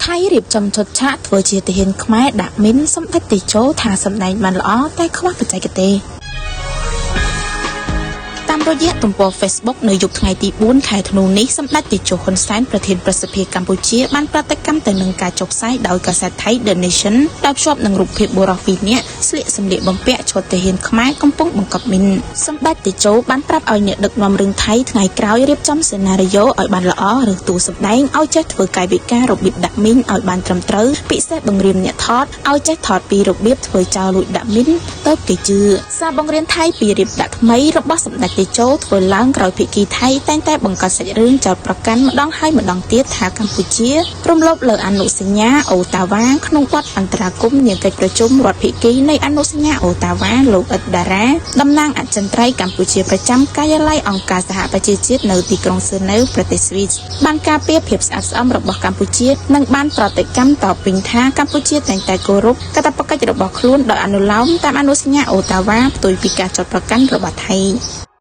ថៃរៀបចំឈុតឆាកធ្វើជាទាហានខ្មែរដាក់មីនសម្ដេចតេជោថាសម្ដែងបានល្អតែខ្វះបច្ចេកទេសតាមរយៈទំព័រ Facebook នៅយប់ថ្ងៃទី4ខែធ្នូនេះសម្ដេចតេជោហ៊ុនសែនប្រធានព្រឹទ្ធសភាកម្ពុជាបានប្រតិកម្មទៅនឹងការចុះផ្សាយដោយកាសែតថៃ The Nation ដោយភ្ជាប់នឹងរូបភាពបុរសពីរនាក់ស្លៀកសម្លៀកបំពាក់ឈុតទាហានខ្មែរកំពុងបង្កប់មីនសម្ដេចតេជោបានប្រាប់ឲ្យអ្នកដឹកនាំរឿងថៃថ្ងៃក្រោយរៀបចំសេណារីយ៉ូឲ្យបានល្អឬតួសម្ដែងឲ្យចេះធ្វើកាយវិការរបៀបដាក់មីនឲ្យបានត្រឹមត្រូវពិសេសបង្រៀនអ្នកថតឲ្យចេះថតពីរបៀបធ្វើចោលលួចដាក់មីនទៅគេជឿសារបង្រៀនថៃពីរៀបដាក់ថ្មីរបស់សម្ដេចតេជោធ្វើឡើងក្រោយភាគីថៃតែងតែបង្កើតសាច់រឿងចោទប្រកាន់ម្ដងហើយម្ដងទៀតថាកម្ពុជារំលោភលើអនុសញ្ញាអូតាវ៉ាក្នុងបទអន្តរាគមន៍នាកិច្ចប្រជុំរដ្ឋភាគីនៃអនុសញ្ញាអូតាវ៉ាលោកអ៊ិតដារ៉ាតំណាងអចិន្ត្រៃយ៍កម្ពុជាប្រចាំការិយាល័យអង្គការសហប្រជាជាតិនៅទីក្រុងហ្សឺណែវប្រទេសស្វីសបានការពារភាពស្អាតស្អំរបស់កម្ពុជានិងបានប្រតិកម្មតបវិញថាកម្ពុជាតែងតែគោរពកាតព្វកិច្ចរបស់ខ្លួនដោយអនុលោមតាមអនុសញ្ញាអូតាវ៉ាផ្ទុយពីការចោទប្រកាន់របស់ថៃ។